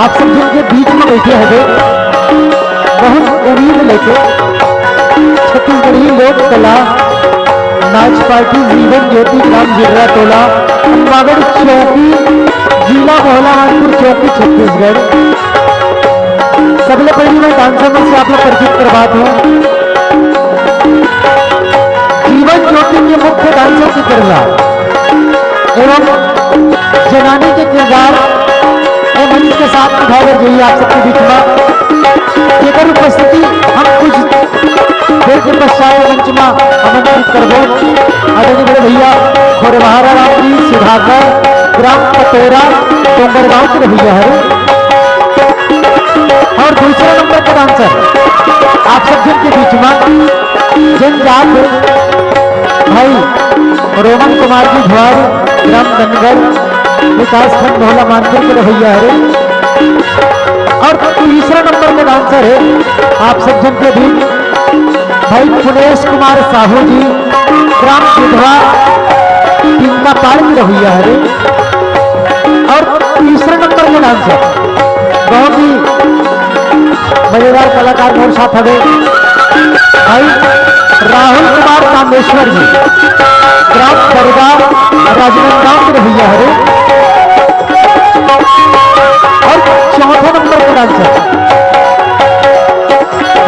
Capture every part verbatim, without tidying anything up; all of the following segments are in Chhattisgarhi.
आप सब झन के बीच में बैठे हवे, बहुत उम्मीद लेके छत्तीसगढ़ी लोक कला नाच पार्टी जीवन ज्योति ग्राम जिर्रा टोला, अम्बागढ़ चौकी, जिला मोहला मानपुर चौकी, छत्तीसगढ़। सबले पहली मैं डांसर मन से आप लोग परिचित करवात हूँ। जीवन ज्योति के मुख्य डांसर के किरदार एवं जनानी के किरदार ए मंच के साथ निभाए बर जइही आप सबके बीच में, जेकर उपस्थिति हम कुछ देर के पश्चात मंच में आमंत्रित करबो। आदरणीय बड़े भैया खोरबहारा राम जी सुधाकर, ग्राम पटोरा, डोंगरगांव के भैया हरे। और दूसरा नंबर के डांसर आप सब जन के बीच में जनजात भाई रोमन कुमार जी धुआर, ग्राम धनगढ़, विकासखंड भोला मानपुर के भैया हरे। और तीसरा नंबर के डांसर है आप सब जन के बीच भाई पुनेश कुमार साहू जी, ग्राम दुधवा, टिंकापाल के भैया हरे। और तीसरे नंबर के डांसर, बहुत ही मजेदार कलाकार मोर साथ हवे भाई राहुल कुमार कामेश्वर जी, ग्राम बरगा, राजनांदगांव के भैया हरे। और चौथा नंबर के डांसर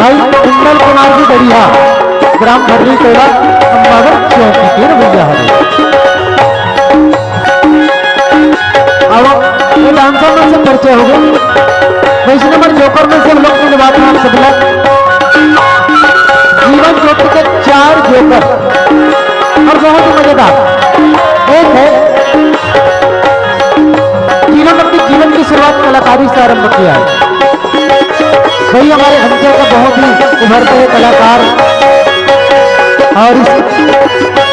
भाई कुंदन कुमार जी गढ़िया, ग्राम भर्री टोला, अम्बागढ़ चौकी के भैया हरे। अब ये डांसर मन से परिचय हो गए। वैसे नंबर जोकर में से हम लोग की बात है आप सब लोग। जीवन ज्योति के चार जोकर और बहुत ही मजेदार एक है, जिन्होंने अपने जीवन की शुरुआत कलाकारी से आरंभ किया है। वही हमारे अंचल का बहुत ही उभरते हुए कलाकार और इस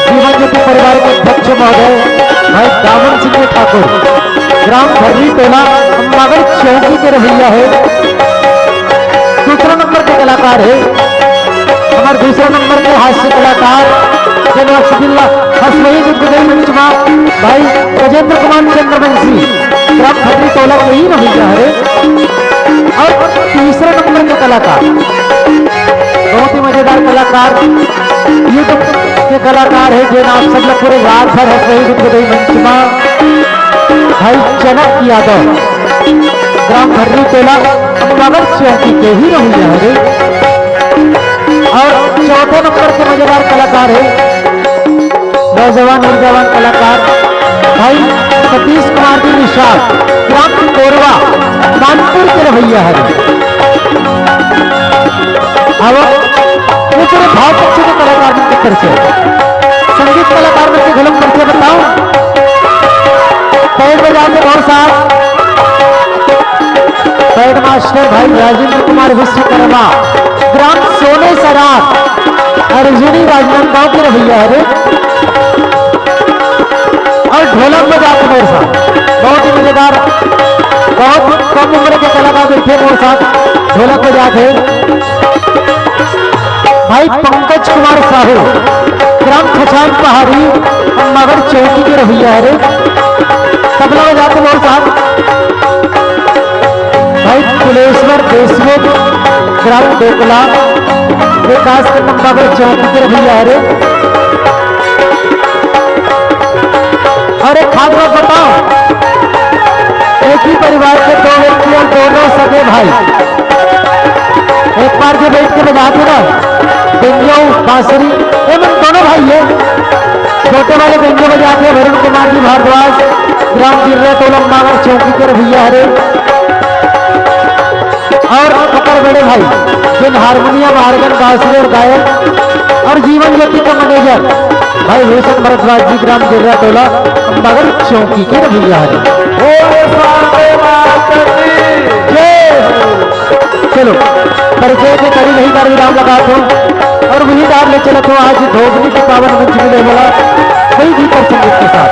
जीवन ज्योति परिवार के अध्यक्ष महोदय भाई दामन सिंह ठाकुर, ग्राम भर्री टोला, अम्बागढ़ चौकी के भैया है। दूसरा नंबर के कलाकार है हमारे दूसरा नंबर के हास्य कलाकार जनाब सिद्दुल्ला हसवई गुदगुदई मंच में भाई गजेंद्र कुमार चंद्रवंशी, ग्राम भर्री टोला के ही भैया हरे। और तीसरे नंबर के कलाकार, बहुत ही मजेदार कलाकार, YouTube के कलाकार है, जो ना आप सब लोग पूरे रात भर हंस रही, जिनको गई मंच में भाई जनक यादव, ग्राम भर्री टोला, अम्बागढ़ चौकी के ही रही हरे। और चौथे नंबर के मजेदार कलाकार है नौजवान ऊर्जावान कलाकार भाई सतीश कुमार जी निषाद, ग्राम कोरवा, मानपुर के भैया हरे। अब ये पूरे भाव पक्ष के कलाकार मन के परिचय, संगीत कलाकार मन के घलो परिचय बताओ। पैड बजाते बहुत साथ पैड मास्टर भाई राजेंद्र कुमार विश्वकर्मा, ग्राम सोने सरार, अर्जुनी राजनांदगांव के भैया हरे। और ढोलक बजाते मेरे साथ, बहुत ही मजेदार, बहुत कम उम्र के कलाकार बैठे मेरे साथ ढोलक बजाते। भाई पंकज कुमार साहू, ग्राम खचान पहाड़ी, अम्बागढ़ चौकी के भैया हरे। तबला बजाते मेरे साथ भाई कुलेश्वर देशमुख, ग्राम डोकला, विकास के अम्बागढ़ चौकी के भैया हरे। और एक खास बात बताओ, एक ही परिवार के दो व्यक्ति और दोनों सगे भाई एक बार जो बैठ के बजाते ना, बेंजो, बांसुरी, ये मन दोनों भाई है। छोटे वाले बेंजो बजाते हैं वरुण कुमार जी भारद्वाज, ग्राम जिर्रा टोला अम्बागढ़ चौकी के भैया हरे। और ओकर बड़े भाई, जिन हारमोनियम, आर्गन, बांसुरी और गायन और जीवन ज्योति का मैनेजर भाई भूषण भारद्वाज जी, ग्राम जिर्रा टोला, अम्बागढ़ चौकी के भैया हरे। बोलो सारे माता की जय हो। चलो, परिचय के कड़ी नहीं कर विराम लगा दो और वही डार ले चलत हो आज धोबनी के पावन मंच मिले वाला वही गीत और संगीत के साथ।